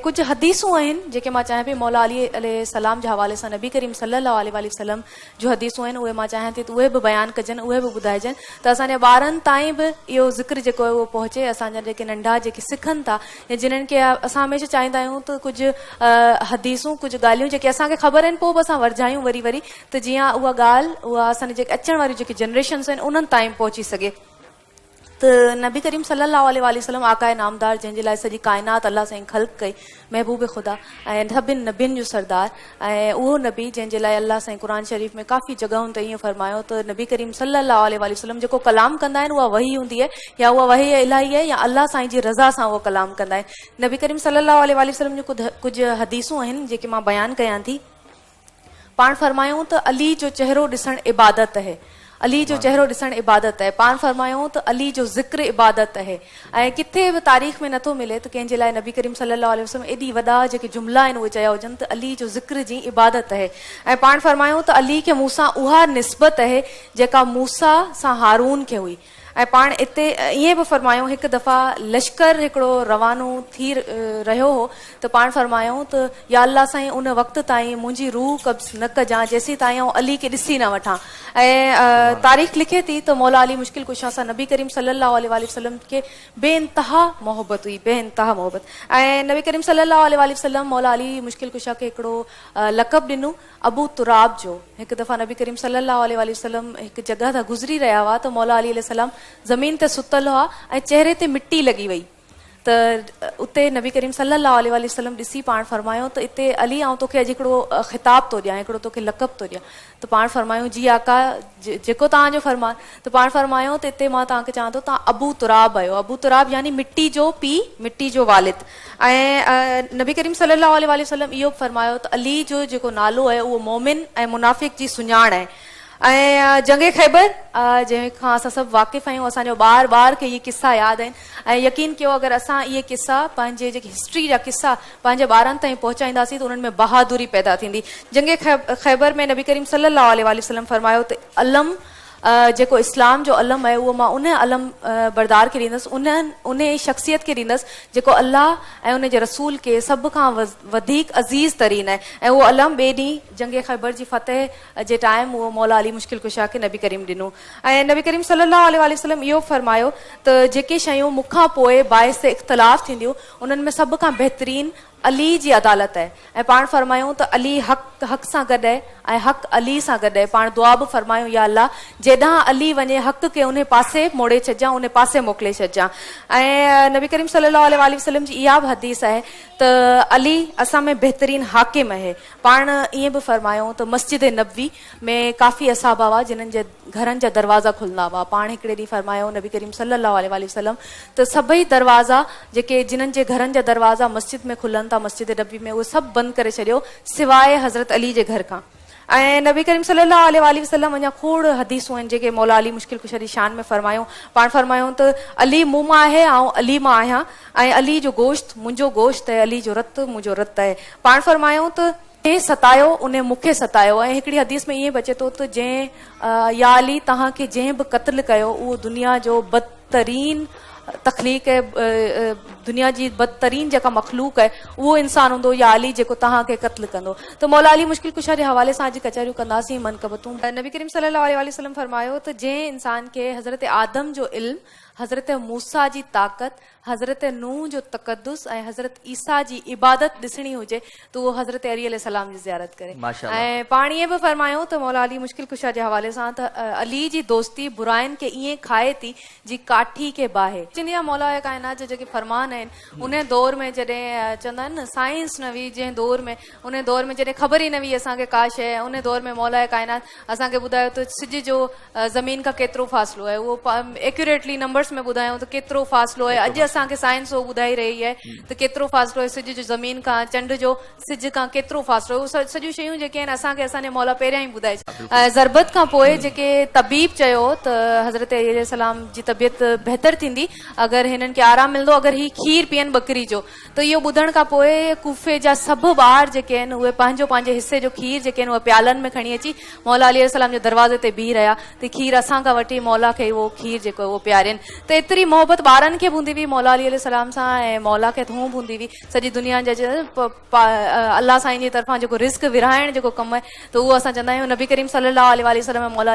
ڪجهه حديثون آهن جيڪي مان چاهيان پئي مولا علي عليه السلام جي حوالي سان نبي ڪريم صلي الله عليه واٰله وسلم جون حديثون آهن اهي مان چاهيان ٿي ته اهي به بيان ڪجن اهي به ٻڌائجن ته اسان جي ٻارن تائين به اهو ذڪر جيڪو آهي اهو پهچي اسان جا جيڪي ننڍا جيڪي سکن ٿا يا جنھن کي اسان هميشه چاهيندا آهيون ته ڪجهه حديثون ڪجهه ڳالهيون جيڪي اسان کي خبر آهن پوء به اسان ورجايون وري وري ته جيئن اها ڳالهه اها اسان جي جيڪي اچڻ واريون جيڪي جنريشنس آهن انهن تائين پهچي سگهي. ته نبي ڪريم صلي الله عليه واٰله وسلم آقاء نامدار جنهن جي لاء سڄي ڪائنات الله سائين خلق ڪئي محبوب خدا ۽ سڀن نبين جو سردار ۽ اهو نبي جنهن جي لاء الله سائين قرآن شريف ۾ ڪافي جڳهن تي ائين فرمايو ته نبي ڪريم صلي الله عليه واٰله وسلم جيڪو ڪلام ڪندا آهن اها وحي هوندي آهي يا اها وحي الاهي آهي يا الله سائين جي رضا سان اهو ڪلام ڪندا آهن نبي ڪريم صلي الله عليه واٰله وسلم جون ڪجهه حديثون آهن جيڪي مان بيان ڪيان ٿي. پاڻ فرمايائون ته علي جو چهرو ڏسڻ عبادت اهي. علي جو چهرو ڏسڻ عبادت اهي. پاڻ فرمايائون ته علي جو ذڪر عبادت اهي. ۽ ڪٿي به تاريخ ۾ نٿو ملي ته ڪنهن جي لاء نبي ڪريم صلي الله عليه وسلم ايڏي وڏا جيڪي جملا آهن اهي چيا هجن ته علي جو ذڪر جي عبادت اهي. ۽ پاڻ فرمايائون ته علي کي مون سان اها نسبت اهي جيڪا موسيٰ سان هارون کي هئي. ۽ پاڻ اتي ائين به فرمايائون هڪ دفعا لشڪر هڪڙو روانو ٿي رهيو هو ته پاڻ فرمايائون ته يا الله سائين ان وقت تائين منهنجي روح قبض نه ڪجان جيسين تائين آئون علي کي ڏسي نه وٺان ۽ تاريخ لکي ٿي ته مولا علي مشڪل ڪشا سان نبي ڪريم صلي الله عليه واٰله وسلم کي بي انتها محبت هئي بي انتها محبت ۽ نبي ڪريم صلي الله عليه واٰله وسلم مولا علي مشڪل ڪشا کي هڪڙو لقب ڏنو ابو تراب جو، هڪ دفعه نبي ڪريم صلي الله عليه واٰله وسلم هڪ جڳهه تان گذري رهيا هئا ته مولا علي عليه السلام زمين تي ستل هئا ۽ چهري تي مٽي لڳي وئي ته اتي نبي ڪريم صلي الله عليه واٰله وسلم ڏسي پاڻ فرمايو ته اتي علي آئون توکي اڄ هڪڙو خطاب ٿو ڏيان هڪڙو توکي لقب ٿو ڏيان ته پاڻ فرمايو جي آقا جيڪو توهان جو فرمان ته پاڻ فرمايو ته اتي مان توهان کي چوان ٿو توهان ابو تراب آهيو ابو تراب يعني مٽي جو پيء مٽي جو والد ۽ نبي ڪريم صلي الله عليه واٰله وسلم اهو به فرمايو ته علي جو جيڪو نالو آهي اهو مؤمن ۽ منافق جي سڃاڻ آهي ۽ جنگ خيبر جنهن کان اسان سڀ واقف آهيون اسان جو ٻار ٻار کي اهي قصا ياد آهن ۽ يقين ڪيو اگر اسان اهي قصا پنهنجي جيڪي هسٽري جا قصا پنهنجي ٻارن تائين پهچائينداسين ته انهن ۾ بهادري پيدا ٿيندي. جنگ خيبر ۾ نبي ڪريم صلي الله عليه واٰله وسلم فرمايو ته علم جيڪو اسلام جو علم آهي اهو مان ان علم بردار کي ڏيندس ان انهي شخصيت کي ڏيندس جيڪو الله ۽ ان جي رسول کي سڀ کان وڌيڪ عزيز ترين آهي ۽ اهو علم ٻئي ڏينهن جنگ خيبر جي فتح جي ٽائيم اهو مولا علي مشڪل ڪشا کي نبي ڪريم ڏنو ۽ نبي ڪريم صلي الله عليه واٰله وسلم اهو به فرمايو ته جيڪي شيون مون کان پوء باعث اختلاف ٿينديون انهن ۾ سڀ کان بهترين علي جي عدالت آهي ۽ پاڻ فرمايائون ته علي حق حق سان گڏ آهي ۽ حق علي سان گڏ آهي پاڻ دعا به فرمايائون يا الله جيڏانهن علي وڃي حق کي انهي پاسي موڙي ڇڏجان انهي پاسي موڪلي ڇڏجان ۽ نبي ڪريم صلي الله عليه واٰله وسلم جي اها به حديث آهي ته علي اسان ۾ بهترين حاڪم آهي پاڻ ائين به فرمايائون ته مسجد نبوي ۾ ڪافي اصحابه هئا جنھن جي گهرن جا دروازا کلندا هئا. پاڻ هڪڙي ڏينهن فرمايو نبي ڪريم صلي الله عليه واٰله وسلم ته سڀئي دروازا جيڪي جنھن جي گهرن جا دروازا مسجد ۾ کلن ٿا مسجد نبوي ۾ اهي سڀ بند ڪري ڇڏيو سواء حضرت علي جي گهر کان ۽ نبي ڪريم صلي الله عليه واٰله وسلم اڃا کوڙ حديثون آهن جيڪي مولا علي مشڪل ڪشا جي شان ۾ فرمايو پاڻ فرمايو ته علي مون مان آهي آئون علي مان آهيان ۽ علي جو گوشت منهنجو گوشت آهي علي جو رت منهنجو رت آهي پاڻ فرمايو ته جنهن ستايو انهي مون کي ستايو ۽ هڪڙي حديث ۾ ائين به اچي ٿو ته جنهن يا علي توهان کي جنهن به قتل ڪيو اهو دنيا جو بدترين تخليق آهي دنيا جي بدترين جيڪا مخلوق آهي اهو انسان هوندو يا علي جيڪو توهان کي قتل ڪندو ته مولا علي مشڪل ڪشا جي حوالي سان اڄ ڪچهريون ڪنداسين منقبتون. نبي ڪريم صلي الله عليه واٰله وسلم فرمايو ته جنهن انسان کي حضرت آدم جو علم حضرت موسيٰ جي طاقت حضرت نوح جو تقدس ۽ حضرت عيسيٰ جي عبادت ڏسڻي هجي ته اهو حضرت علي عليه السلام جي زيارت ڪري ۽ پاڻ ائين به فرمايو ته مولا علي مشڪل ڪشا جي حوالي سان ته علي جي دوستي براين کي ائين کائي ٿي جي ڪاٺي کي باهه. چوندي آهيان مولا ڪائنات جا جيڪي فرمان آهن انهي دور ۾ جڏهن چوندا آهن نه سائنس نه هئي جنهن دور ۾ انهي دور ۾ جڏهن خبر ئي نه هئي اسان کي ڪا شيء انهي دور ۾ مولا ڪائنات اسان کي ٻڌايو ته سج جو زمين کان ڪيترو فاصلو آهي اهو ايڪيوريٽلي نمبرس ۾ ٻڌايائون ته ڪيترو فاصلو آهي اڄ اسان کي سائنس اهو ٻڌائي رهي آهي ته ڪيترو فاصلو آهي سج جو زمين کان چنڊ جو سج کان ڪيترو فاصلو آهي اهو سڄيون شيون جيڪي آهن اسان کي اسان جي مولا پهريان ئي ٻڌائي ڇڏيو ضربت کان پوء جيڪي طبيب چيو ته حضرت علي عليه السلام جي طبيعت بهتر ٿيندي اگر هنن کي آرام ملندو اگر هي کير پيئن ٻڪري جو ته اهو ٻڌڻ کان پوء ڪوفي جا سڀ ٻار جيڪي آهن اهي پنهنجو پنهنجي حصي جو کير جيڪي آهن اهي پيالن ۾ کڻي اچي مولا علي عليه السلام جي دروازي تي بيهي رهيا ته کير اسان کان وٺي مولا کي اهو کير جيڪو اهو پيارين. ته ايتري محبت ٻارن کي به هوندي هئي مولا علي عليه السلام سان ۽ مولا کي ته هونء به هوندي هئي. سڄي دنيا جا الله سائين جي طرفان جيڪو رزق ورهائڻ جيڪو ڪم آهي ته اهو اسان چوندا آهيون نبي ڪريم صلي الله عليه وآله وسلم ۽ مولا.